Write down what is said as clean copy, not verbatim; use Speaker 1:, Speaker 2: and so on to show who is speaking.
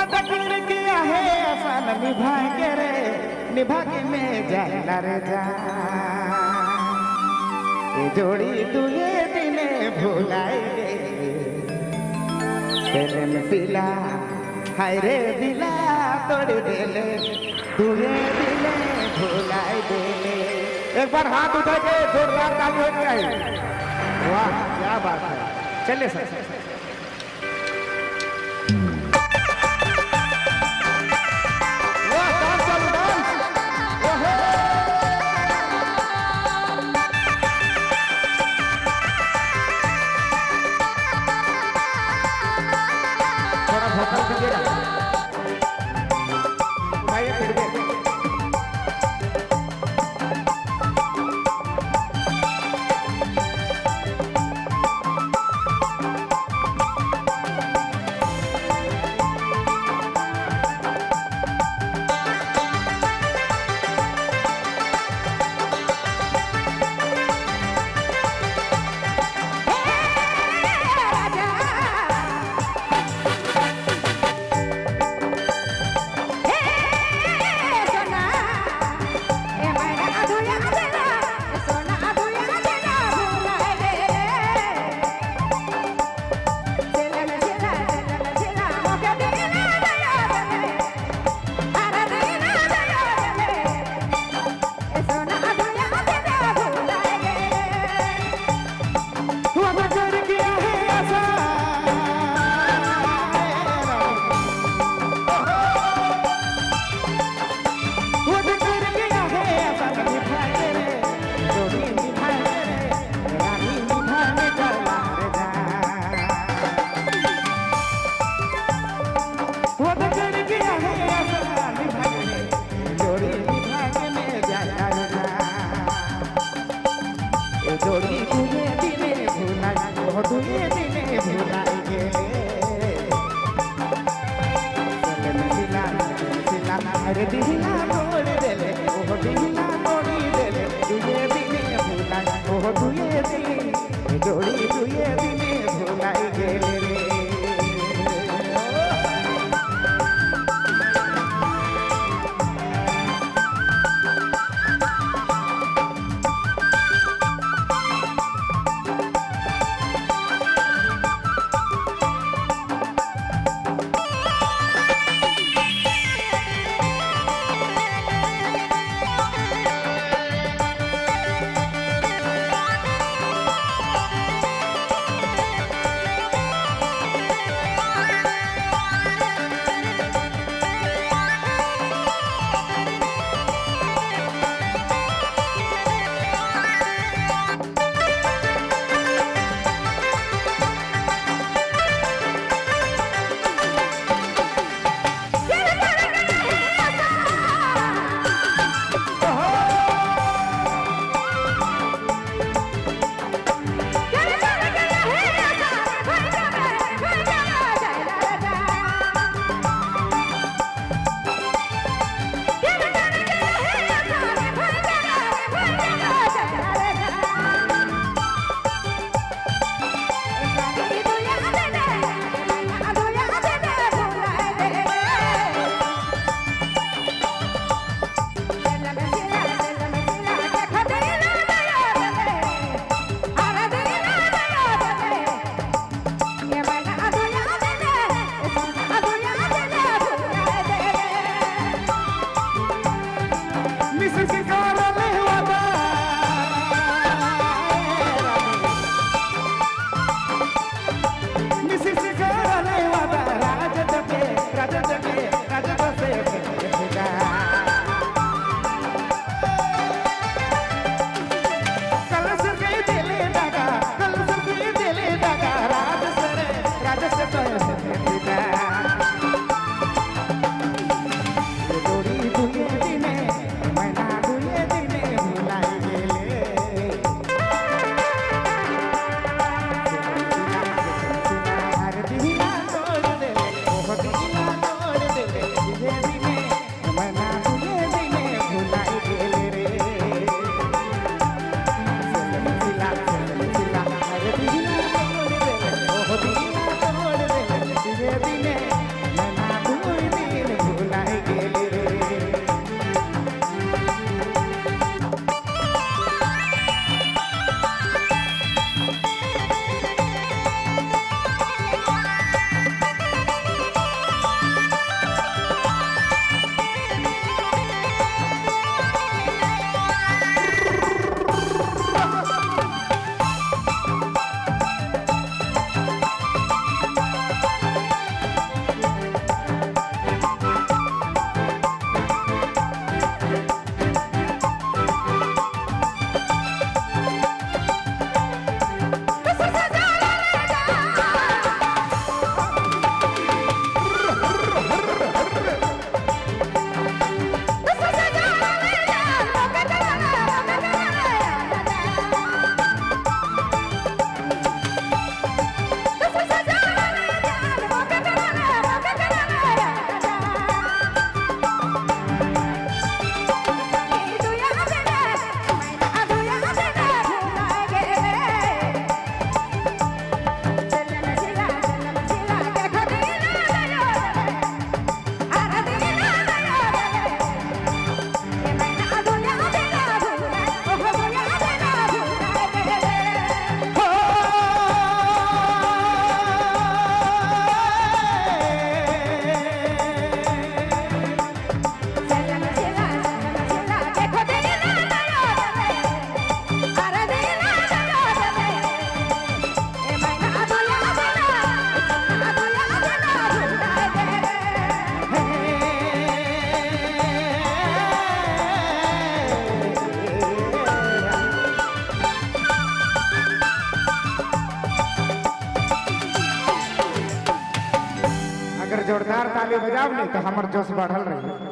Speaker 1: वादा कर गया है आसान निभा के रे, निभा के मैं जाना रे जा। ये जोड़ी दुए दिने भुलाई गे, प्रेम सिला हाय रे दिला तोड़ देले, दुए दिने भुलाई देले।
Speaker 2: एक बार हाथ उठा के जोरदार ताली होनी चाहिए। वाह क्या बात है। चलिए सर। वाह डांस चालू डांस। ओहो थोड़ा भोकल दीजिएगा। उठाइए फिर भी।
Speaker 1: वादा कर गया है आसान, वादा कर गया है आसान निभा के रे, जोड़ी निभा के रे, रानी निभा के चला रे जा। वादा कर गया है आसान निभा के रे, जोड़ी निभा के मैं जाना रे जा। ए जोड़ी दुए दिने भुलाई, ओ दुए दिने भुलाई गेले। चलन सिला सिला अरे दिला तोड़ देले, ओ दिला तोड़ी देले, दुए दिने भुलाई, ओ दुए दिन, जोड़ी दुए दिने भुलाई गेले रे।
Speaker 2: जोरदार ताली बजाव नहीं तो हमार जोश बढ़ल रही।